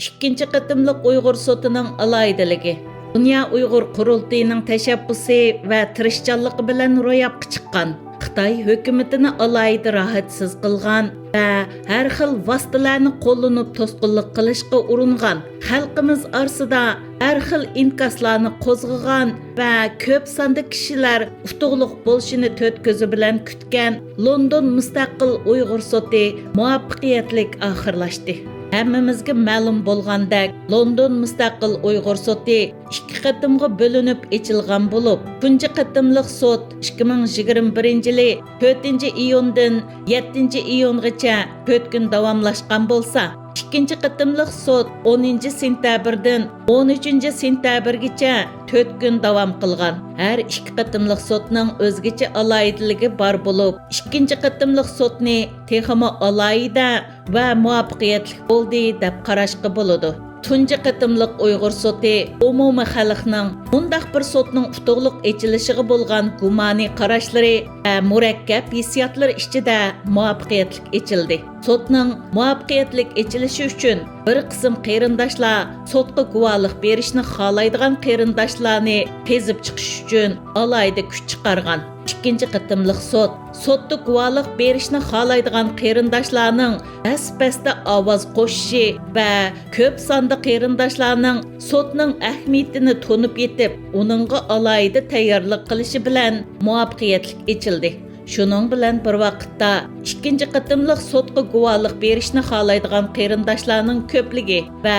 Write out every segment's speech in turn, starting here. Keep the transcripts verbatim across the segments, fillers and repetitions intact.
ئىككىنچى قېتىملىق ئۇيغۇر سوتىنىڭ ئالاھىدىلىكى. دۇنيا ئۇيغۇر قۇرۇلتىيىنىڭ تەشەببۇسى ۋە تىرىشچانلىقى بىلەن روياپقا چىققان، خىتاي ھۆكۈمىتىنى ئالاھىدە راھەتسىز قىلغان ۋە ھەر خىل ۋاسىتىلەرنى قوللىنىپ توسقۇنلۇق قىلىشقا ئۇرۇنغان، خەلقىمىز ئارىسىدا ھەر خىل ئىنكاسلارنى قوزغىغان ۋە كۆپ ساندا كىشىلەر ئۇتۇقلۇق بولۇشىنى تۆت كۆزى بىلەن كۈتكەن لوندون مۇستەقىل ئۇيغۇر سوتى مۇۋەپپەقىيەتلىك ئاخىرلاشتى. ھەممىمىزگە مەلۇم بولغاندەك، لوندون مۇستەقىل ئۇيغۇر سوتى ئىككى قېتىمغا بۆلۈنۈپ ئېچىلغان بولۇپ، تۇنجى قېتىملىق سوت ئىككى مىڭ يىگىرمە بىرىنچى يىلى تۆتىنچى ئىيۇندىن يەتتىنچى ئىيۇنغىچە تۆت كۈن داۋاملاشقان بولسا، ئىككىنچى قېتىملىق سوت ئونىنچى سېنتەبىردىن ئون ئۈچىنچى سېنتەبىرگىچە تۆت كۈن داۋام قىلغان. ھەر ئىككى قېتىملىق سوتنىڭ ئۆزگىچە ئالاھىدىلىكى بار بولۇپ، ئىككىنچى قېتىملىق سوتنى تېخىمۇ ئالاھىدە ۋە مۇۋەپپەقىيەتلىك بولدى دەپ قاراشقا بولىدۇ. تۇنجى قېتىملىق ئۇيغۇر سوتى ئومۇمىي خەلقنىڭ مۇنداق بىر سوتنىڭ ئۇتۇقلۇق ئېچىلىشىغا بولغان گۇمانىي قاراشلىرى ۋە مۇرەككەپ ھېسسىياتلىرى ئىچىدە مۇۋەپپەقىيەتلىك ئېچىلدى. سوتنىڭ مۇۋەپپەقىيەتلىك ئېچىلىشى ئۈچۈن بىر قىسىم قېرىنداشلار سوتقا گۇۋاھلىق بېرىشنى خالايدىغان قېرىنداشلارنى قېزىپ چىقىش ئۈچۈن ئالاھىدە كۈچ چىقارغان. ئىككىنچى قېتىملىق سوت، سوتتا گۇۋاھلىق بېرىشنى خالايدىغان قېرىنداشلارنىڭ بەس-بەستە ئاۋاز قوشۇشى ۋە كۆپ ساندا قېرىنداشلارنىڭ سوتنىڭ ئەھمىيىتىنى تونۇپ يېتىپ، ئۇنىڭغا ئالاھىدە تەييارلىق قىلىشى بىلەن مۇۋەپپەقىيەتلىك ئېچىلدى. شۇنىڭ بىلەن بىر ۋاقىتتا، ئىككىنچى قېتىملىق سوتقا گۇۋاھلىق بېرىشنى خالايدىغان قېرىنداشلارنىڭ كۆپلۈكى ۋە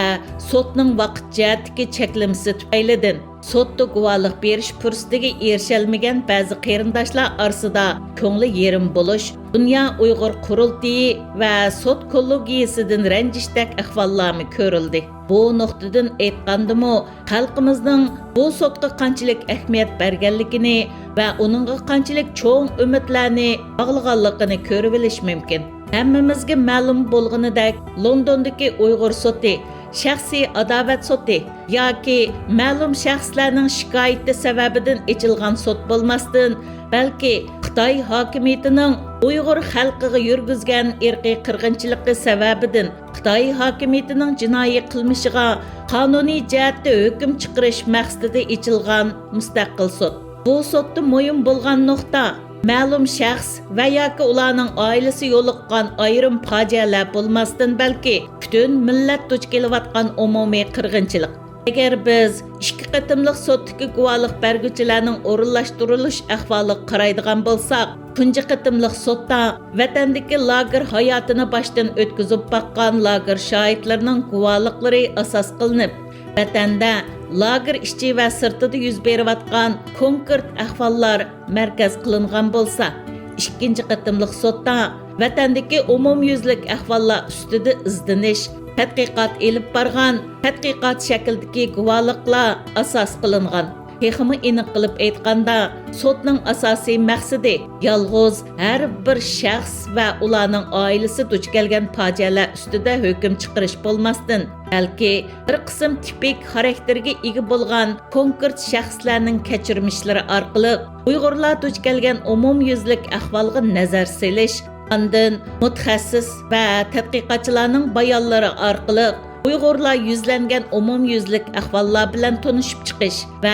سوتنىڭ ۋاقىت جەھەتتىكى چەكلىمىسى تۈپەيلىدىن، سوتتا گۇۋاھلىق بېرىش پۇرسىتىگە ئېرىشەلمىگەن بەزى قېرىنداشلار ئارىسىدا كۆڭلى يېرىم بولۇش، دۇنيا ئۇيغۇر قۇرۇلتىيى ۋە سوت كوللېگىيىسىدىن رەنجىشتەك ئەھۋاللارمۇ كۆرۈلدى. بۇ نۇقتىدىن ئېيتقاندىمۇ، خەلقىمىزنىڭ بۇ سوتقا قانچىلىك ئەھمىيەت بەرگەنلىكىنى ۋە ئۇنىڭغا قانچىلىك چوڭ ئۈمىدلەرنى باغلىغانلىقىنى كۆرۈۋېلىش مۇمكىن. ھەممىمىزگە مەلۇم بولغىنىدەك، لوندوندىكى ئۇيغۇر سوتى شەخسىي ئاداۋەت سوتى ياكى مەلۇم شەخسلەرنىڭ شىكايىتى سەۋەبىدىن ئېچىلغان سوت بولماستىن، بەلكى خىتاي ھاكىمىيىتىنىڭ ئۇيغۇر خەلقىگە يۈرگۈزگەن ئىرقىي قىرغىنچىلىقى سەۋەبىدىن خىتاي ھاكىمىيىتىنىڭ جىنايى قىلمىشىغا قانۇنىي جەھەتتە ھۆكۈم چىقىرىش مەقسىتىدە ئېچىلغان مۇستەقىل سوت. بۇ سوتتا مۇھىم بولغان نۇقتا، مەلۇم شەخس ۋە ياكى ئۇلارنىڭ ئائىلىسى يولۇققان ئايرىم پاجىئەلەر بولماستىن، بەلكى پۈتۈن مىللەت دۇچ كېلىۋاتقان ئومۇمىي قىرغىنچىلىق. ئەگەر بىز ئىككى قېتىملىق سوتتىكى گۇۋاھلىق بەرگۈچىلەرنىڭ ئورۇنلاشتۇرۇلۇش ئەھۋالىغا قارايدىغان بولساق، تۇنجى قېتىملىق سوتتا ۋەتەندىكى لاگېر ھاياتىنى باشتىن ئۆتكۈزۈپ باققان لاگېر شاھىتلىرىنىڭ گۇۋاھلىقلىرى ئاساس قىلىنىپ، ۋەتەندە، لاگېر ئىچى ۋە سىرتىدا يۈز بېرىۋاتقان كونكرېت ئەھۋاللار مەركەز قىلىنغان بولسا، ئىككىنچى قېتىملىق سوتتا ۋەتەندىكى ئومۇميۈزلۈك ئەھۋاللار ئۈستىدە ئىزدىنىش، تەتقىقات ئېلىپ بارغان تەتقىقات شەكلىدىكى گۇۋاھلىقلار ئاساس قىلىنغان. تېخىمۇ ئېنىق قىلىپ ئېيتقاندا، سوتنىڭ ئاساسىي مەقسىتى يالغۇز ھەر بىر شەخس ۋە ئۇلارنىڭ ئائىلىسى دۇچ كەلگەن پاجىئەلەر ئۈستىدە ھۆكۈم چىقىرىش بولماستىن، بەلكى بىر قىسىم تىپىك خاراكتېرگە ئىگە بولغان كونكرېت شەخسلەرنىڭ كەچۈرمىشلىرى ئارقىلىق ئۇيغۇرلار دۇچ كەلگەن ئومۇميۈزلۈك ئەھۋالغا نەزەر سېلىش، ئاندىن مۇتەخەسسىس ۋە تەتقىقاتچىلارنىڭ بايانلىرى ئارقىلىق ئۇيغۇرلار يۈزلەنگەن ئومۇميۈزلۈك ئەھۋاللار بىلەن تونۇشۇپ چىقىش ۋە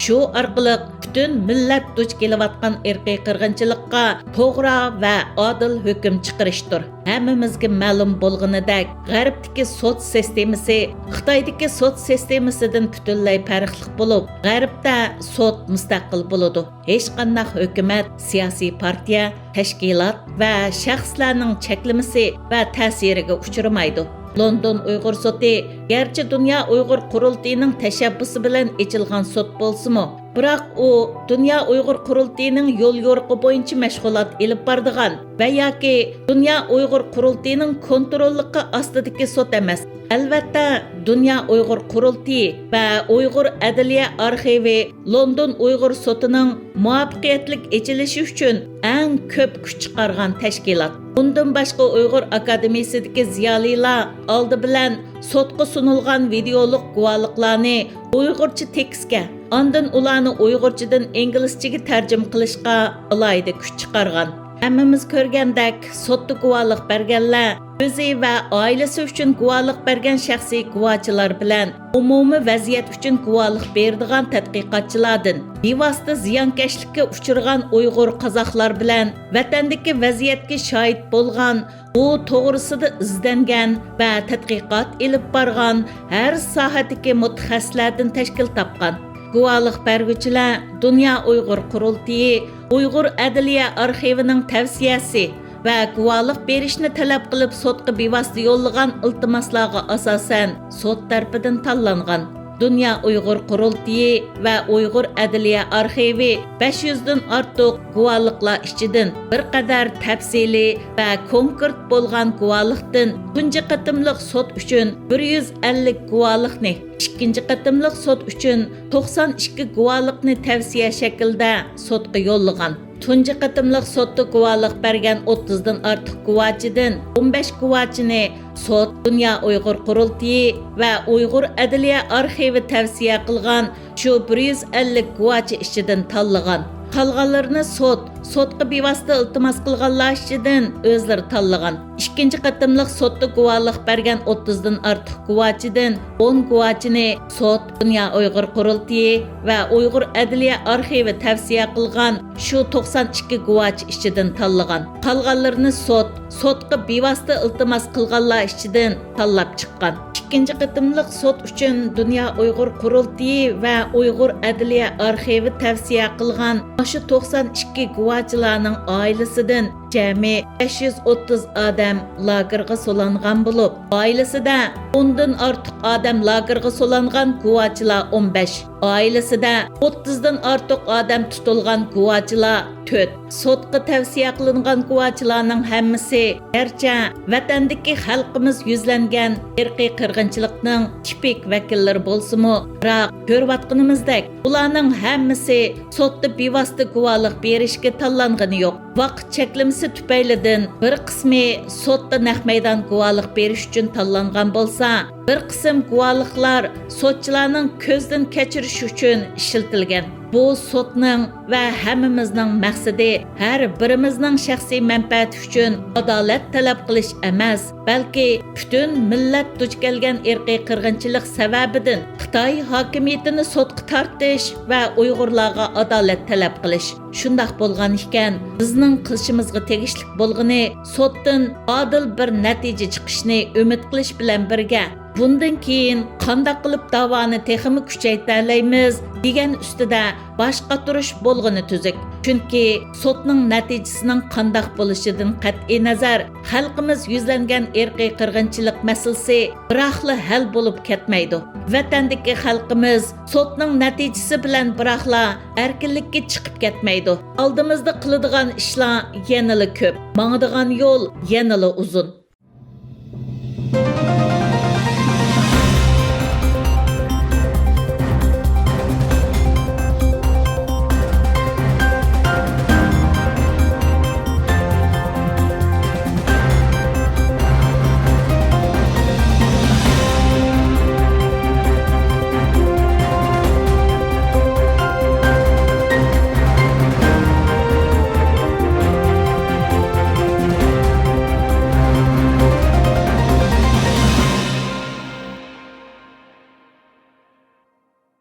شۇ ئارقىلىق پۈتۈن مىللەت دۇچ كېلىۋاتقان ئىرقىي قىرغىنچىلىققا توغرا ۋە ئادىل ھۆكۈم چىقىرىشتۇر. ھەممىمىزگە مەلۇم بولغىنىدەك، غەربتىكى سوت سىستېمىسى خىتايدىكى سوت سىستېمىسىدىن پۈتۈنلەي پەرقلىق بولۇپ، غەربتە سوت مۇستەقىل بولىدۇ. ھېچقانداق ھۆكۈمەت، سىياسىي پارتىيە، تەشكىلات ۋە شەخسلەرنىڭ چەكلىمىسى ۋە تەسىرىگە ئۇچرىمايدۇ. لوندون ئۇيغۇر سوتى گەرچە دۇنيا ئۇيغۇر قۇرۇلتىيىنىڭ تەشەببۇسى بىلەن ئېچىلغان سوت بولسىمۇ، بىراق ئۇ دۇنيا ئۇيغۇر قۇرۇلتىيىنىڭ يوليورۇقى بويىچە مەشغۇلات ئېلىپ بارىدىغان ۋە ياكى دۇنيا ئۇيغۇر قۇرۇلتىيىنىڭ كونتروللۇقى ئاستىدىكى سوت ئەمەس. ئەلۋەتتە، دۇنيا ئۇيغۇر قۇرۇلتىيى ۋە ئۇيغۇر ئەدلىيە ئارخىۋى لوندون ئۇيغۇر سوتىنىڭ مۇۋەپپەقىيەتلىك ئېچىلىشى ئۈچۈن ئەڭ كۆپ كۈچ چىقارغان تەشكىلات. ئۇندىن باشقا، ئۇيغۇر ئاكادېمىيىسىدىكى زىيالىيلار ئالدى بىلەن سوتقا سۇنۇلغان ۋىدېئولۇق گۇۋاھلىقلارنى ئۇيغۇرچە تېكىستكە، ئاندىن ئۇلارنى ئۇيغۇرچىدىن ئىنگلىزچىگە تەرجىمە قىلىشقا ئالاھىدە كۈچ چىقارغان. ھەممىمىز كۆرگەندەك، سوتتا گۇۋاھلىق بەرگەنلەر ئۆزى ۋە ئائىلىسى ئۈچۈن گۇۋاھلىق بەرگەن شەخسىي گۇۋاچىلار بىلەن ئومۇمىي ۋەزىيەت ئۈچۈن گۇۋاھلىق بېرىدىغان تەتقىقاتچىلاردىن، بىۋاسىتە زىيانكەشلىككە ئۇچرىغان ئۇيغۇر، قازاقلار بىلەن ۋەتەندىكى ۋەزىيەتكە شاھىت بولغان، بۇ توغرىسىدا ئىزدەنگەن ۋە تەتقىقات ئېلىپ بارغان ھەر ساھەدىكى مۇتەخەسسىسلەردىن تەشكىل تاپقان. گۇۋاھلىق بەرگۈچىلەر دۇنيا ئۇيغۇر قۇرۇلتىيى، ئۇيغۇر ئەدلىيە ئارخىۋىنىڭ تەۋسىيەسى ۋە گۇۋاھلىق بېرىشنى تەلەپ قىلىپ سوتقا بىۋاسىتە يوللىغان ئىلتىماسلارغا ئاساسەن سوت تەرىپىدىن تاللانغان. دۇنيا ئۇيغۇر قۇرۇلتىيى ۋە ئۇيغۇر ئەدلىيە ئارخىۋى بەش يۈزدىن ئارتۇق گۇۋاھلىقلار ئىچىدىن بىر قەدەر تەپسىلىي ۋە كونكرېت بولغان گۇۋاھلىقتىن تۇنجى قېتىملىق سوت ئۈچۈن بىر يۈز ئەللىك گۇۋاھلىقنى، ئىككىنچى قېتىملىق سوت ئۈچۈن توقسان ئىككى گۇۋاھلىقنى تەۋسىيە شەكلىدە سوتقا يوللىغان. تۇنجى قېتىملىق سوتتا گۇۋاھلىق بەرگەن ئوتتۇزدىن ئارتۇق گۇۋاچىدىن ئون بەش گۇۋاچىنى سوت دۇنيا ئۇيغۇر قۇرۇلتىيى ۋە ئۇيغۇر ئەدلىيە ئارخىۋى تەۋسىيە قىلغان شۇ بىر يۈز ئەللىك گۇۋاچى ئىچىدىن تاللىغان. قالغانلىرىنى سوت، سوتقا بىۋاسىتە ئىلتىماس قىلغانلار ئىچىدىن ئۆزلىرى تاللىغان. ئىككىنچى قېتىملىق سوتتا گۇۋاھلىق بەرگەن ئوتتۇزدىن ئارتۇق گۇۋاچىدىن ئون گۇۋاچىنى سوت دۇنيا ئۇيغۇر قۇرۇلتىيى ۋە ئۇيغۇر ئەدلىيە ئارخىۋى تەۋسىيە قىلغان شۇ توقسان ئىككى گۇۋاچى ئىچىدىن تاللىغان. قالغانلىرىنى سوت، سوتقا بىۋاسىتە ئىلتىماس قىلغانلار ئىچىدىن تاللاپ چىققان. ئىككىنچى قېتىملىق سوت ئۈچۈن دۇنيا ئۇيغۇر قۇرۇلتىيى ۋە ئۇيغۇر ئەدلىيە ئارخىۋى تەۋسىيە قىلغان مۇشۇ توقسان ئىككى گۇۋاچىلارنىڭ ئائىلىسىدىن جەمئىي بەش يۈز ئوتتۇز ئادەم لاگېرغا سولانغان بولۇپ، ئائىلىسىدە ئوندىن ئارتۇق ئادەم لاگېرغا سولانغان گۇۋاچىلار ئون بەش، ئائىلىسىدە ئوتتۇزدىن ئارتۇق ئادەم تۇتۇلغان گۇۋاچىلار تۆت. سوتقا تەۋسىيە قىلىنغان گۇۋاچىلارنىڭ ھەممىسى گەرچە ۋەتەندىكى خەلقىمىز يۈزلەنگەن ئىرقىي قىرغىنچىلىقنىڭ تىپىك ۋەكىللىرى بولسىمۇ، بىراق كۆرۈۋاتقىنىمىزدەك، ئۇلارنىڭ ھەممىسى سوتتا بىۋاسىتە گۇۋاھلىق بېرىشكە تاللانغىنى يوق. ۋاقىت چەكلىمىسى تۈپەيلىدىن بىر قىسمى سوتتا نەق مەيدان گۇۋاھلىق بېرىش ئۈچۈن تاللانغان بولسا، بىر قىسىم گۇۋاھلىقلار سوتچىلارنىڭ كۆزدىن كەچۈرۈش ئۈچۈن ئىشلىتىلگەن. بۇ سوتنىڭ ۋە ھەممىمىزنىڭ مەقسىتى ھەر بىرىمىزنىڭ شەخسىي مەنپەئەتى ئۈچۈن ئادالەت تەلەپ قىلىش ئەمەس، بەلكى پۈتۈن مىللەت دۇچ كەلگەن ئىرقىي قىرغىنچىلىق سەۋەبىدىن خىتاي ھاكىمىيىتىنى سوتقا تارتىش ۋە ئۇيغۇرلارغا ئادالەت تەلەپ قىلىش. شۇنداق بولغان ئىكەن، بىزنىڭ قىلىشىمىزغا تېگىشلىك بولغىنى سوتتىن ئادىل بىر نەتىجە چىقىشىنى ئۈمىد قىلىش بىلەن بىرگە، بۇندىن كېيىن قانداق قىلىپ داۋانى تېخىمۇ كۈچەيتەلەيمىز دېگەن ئۈستىدە باش قاتۇرۇش بولغىنى تۈزۈك. چۈنكى سوتنىڭ نەتىجىسىنىڭ قانداق بولۇشىدىن قەتئىينەزەر، خەلقىمىز يۈزلەنگەن ئىرقىي قىرغىنچىلىق مەسىلىسى بىراقلا ھەل بولۇپ كەتمەيدۇ. ۋەتەندىكى خەلقىمىز سوتنىڭ نەتىجىسى بىلەن بىراقلا ئەركىنلىككە چىقىپ كەتمەيدۇ. ئالدىمىزدا قىلىدىغان ئىشلار يەنىلا كۆپ، ماڭىدىغان يول يەنىلا ئۇزۇن.